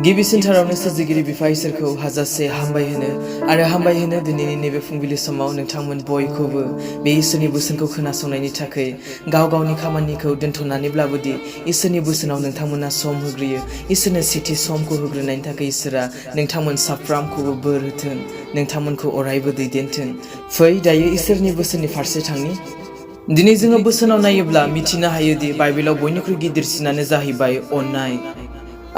गिबिसिनथारावनो सोरजिगिरि बिफा इसोरखौ हाजासे हामबाय होनो दिनैनि नैबे फुंबिलि समाव नोंथांमोन बयखौबो बे इसोरनि बोसोनखौ खोनासंनायनि थाखाय गाव गावनि खामानिखौ दोनथ'नानैब्लाबोदि इसोरनि बोसोनाव नोंथांमोना सम होग्रोयो इसोरनो सेथि समखौ होग्रोनायनि थाखाय इसोरा नोंथांमोन साफ्रामखौबो बोर होथों नोंथांमोनखौ अरायबो दैदेनथों। फै दायो इसोरनि बोसोननि फारसे थांनि। दिनै जोङो बोसोनाव नायोब्ला मिथिनो हायोदि बाइबेलाव बयनिख्रुइ गिदिरसिनानो जाहैबाय अननाय।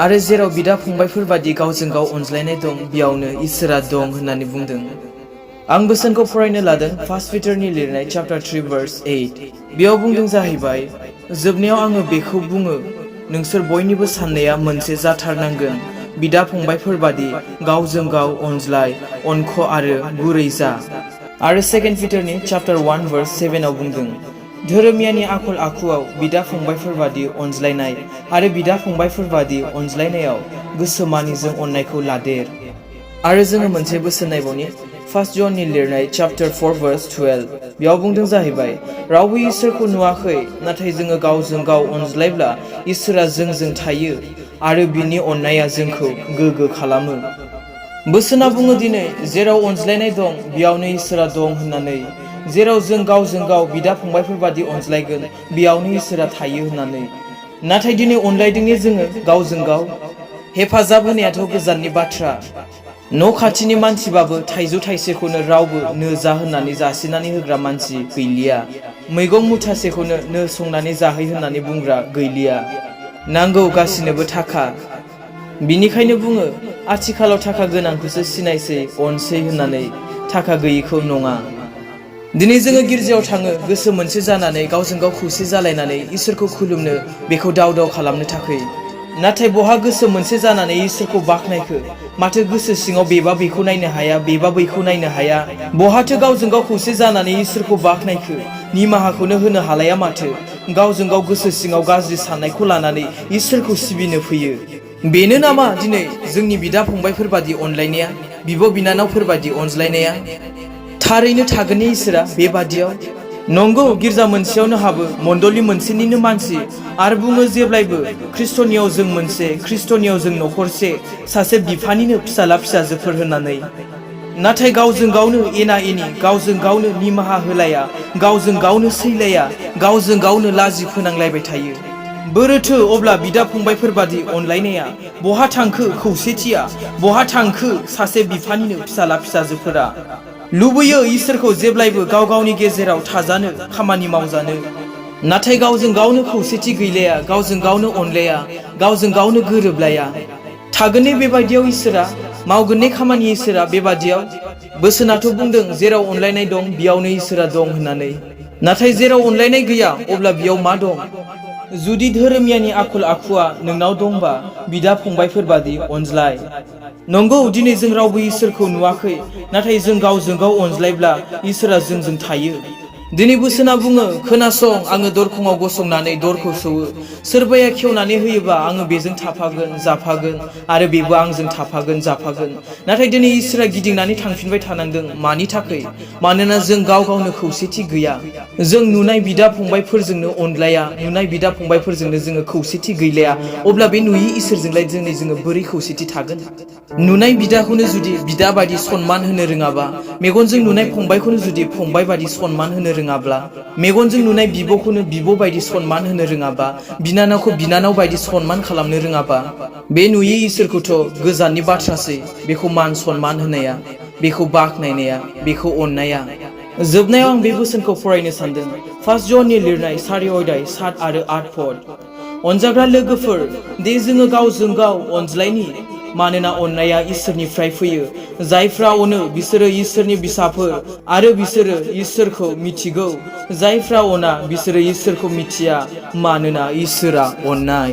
आरो जेराव बिदा फंबायफोर बादि गावजों गाव अनज्लायनाय दं बेयावनो इसोरा दं होननानै बुंदों। आं बोसोनखौ फरायनो लादों फार्स्ट पिटारनि लिरनाय चैप्टार 3 verse 8। बेयाव बुंदों जाहैबाय जोबनायाव आङो बेखौ बुङो नोंसोर बयनिबो साननाया मोनसे जाथारनांगोन बिदा फंबायफोर बादि गावजों गाव अनज्लाय अनख आरो गुरै जा। आरो सेकेन्ड पिटारनि चैप्टार 1 verse 7 आव बुंदों धोरोमियानि आखल आखुआव बिदा फंबायफोर बादि अनज्लायनाय आरो बिदा फंबायफोर बादि अनज्लायनायाव गोसोमानिजों अननायखौ लादेर। आरो जोङो मोनसे बोसोन नायबावनि फार्स्ट जननि लिरनाय चैप्टार 4 verse 12। बेयाव बुंदों जाहैबाय रावबो इसोरखौ नुवाखै नाथाय जोङो गावजों गाव अनज्लायब्ला इसोरा जोंजों थायो आरो बिनि अननाया जोंखौ गोग्गो खालामो। बोसोना बुङो दिनै जेराव अनज्लायनाय दं बेयावनो इसोरा दं होननानै। जेराव जों गावजों गाव बिदा फंबायफोर बादि अनज्लायगोन बेयावनो इसोरा थायो होननानै। नाथाय दिनै अनलायदोंनि जोङो गावजों गाव हेफाजाब होनायाथ' गोजाननि बाथ्रा। न' खाथिनि मानसिबाबो थाइजौ थाइसेखौनो रावबो नो जा होननानै जासिनानै होग्रा मानसि गैलिया। मैगं मुथासेखौनो नो संनानै जाहै होननानै बुंग्रा गैलिया। नांगौ गासिनोबो थाखा। बिनिखायनो बुङो आथिखालाव थाखा गोनांखौसो सिनायसै अनसै होननानै थाखा गैयिखौ नङा। दिनै जोङो गिर्जायाव थाङो गोसो मोनसे जानानै गावजों गाव खौसे जालायनानै इसोरखौ खुलुमनो बेखौ दाव दाव खालामनो थाखाय। नाथाय बहा गोसो मोनसे जानानै इसोरखौ बाख्नायखो माथो गोसो सिङाव बेबा बेखौ नायनो हाया बेबा बैखौ नायनो हाया। बहाथो गावजों गाव खौसे जानानै इसोरखौ बाख्नायखो निमाहाखौनो होनो हालाया माथो गावजों गाव गोसो सिङाव गाज्रि साननायखौ लानानै इसोरखौ सिबिनो फैयो। बेनो नामा दिनै जोंनि बिदा फंबायफोर बादि अनलायनाया बिब' बिनानावफोर बादि अनज्लायनाया? थारैनो थागोननि इसोरा बेबादियाव? नंगौ गिर्जा मोनसेयावनो हाबो मण्डली मोनसेनिनो मानसि आरो बुङो जेब्लायबो ख्रिस्टनियाव जों मोनसे ख्रिस्टनियाव जों नखरसे सासे बिफानिनो फिसाला फिसाजोफोर होननानै। नाथाय गावजों गावनो एना एनि गावजों गावनो निमाहा होलाया गावजों गावनो सैलाया गावजों गावनो लाजि फोनांलायबाय थायो। बोरोथो अब्ला बिदा फंबायफोर बादि अनलायनाया? बहा थांखो खौसेथिया? बहा थांखो सासे बिफानिनो फिसाला फिसाजोफोरा? लुबैयो इसोरखौ जेब्लायबो गाव गावनि गेजेराव थाजानो खामानि मावजानो। नाथाय गावजों गावनो खौसेथि गैलाया गावजों गावनो अनलाया गावजों गावनो गोरोबलाया। थागोनने बेबायदियाव इसोरा? मावगोनने खामानि इसोरा बेबादियाव? बोसोनाथ' बुंदों जेराव अनलायनाय दं बेयावनो इसोरा दं होननानै। नाथाय जेराव अनलायनाय गैया अब्ला बेयाव मा दं? जुदि धोरोमियानि आखल आखुआ नोंनाव दंबा बिदा फंबायफोर बादि अनज्लाय। नंगौ दिनै जों रावबो इसोरखौ नुवाखै नाथाय जों गावजों गाव अनज्लायब्ला इसोरा जोंजों थायो। दिनै बोसोना बुङो खोनासं आङो दरखंआव गसंनानै दरखौ सौवो सोरबाया खेवनानै होयोबा आङो बेजों थाफागोन जाफागोन आरो बेबो आंजों थाफागोन जाफागोन। नाथाय दिनै इसोरा गिदिंनानै थांफिनबाय थानांदों मानि थाखाय? मानोना जों गाव गावनो खौसेथि गैया। जों नुनाय बिदा फंबायफोरजोंनो अनलाया नुनाय बिदा फंबायफोरजोंनो जोङो खौसेथि गैलाया अब्ला बे नुयि इसोरजोंलाय दिनै जोङो बोरै खौसेथि थागोन? नुनाय बिदाखौनो जुदि बिदा बायदि सनमान होनो रोङाबा मेगनजों नुनाय फंबायखौनो जुदि फंबाय बायदि सनमान होनो रोङाब्ला मेगनजों नुनाय बिब'खौनो बिब' बायदि सनमान होनो रोङाबा बिनानावखौ बिनानाव बायदि सनमान खालामनो रोङाबा बे नुयि इसोरखौथ' गोजाननि बाथ्रासै बेखौ मान सनमान होनाया बेखौ बाख्नायनाया बेखौ अननाया। जोबनायाव आं बे बोसोनखौ फरायनो सानदों फार्स्ट जननि लिरनाय 4 अध्याय 7 आरो 8 पद। अनजाग्रा लोगोफोर दे जोङो गावजों गाव अनज्लायनि मानोना अननाया इसोरनिफ्राय फैयो। जायफ्रा अनो बिसोरो इसोरनि बिसाफोर आरो बिसोरो इसोरखौ मिथिगौ। जायफ्रा अना बिसोरो इसोरखौ मिथिया मानोना इसोरा अननाय।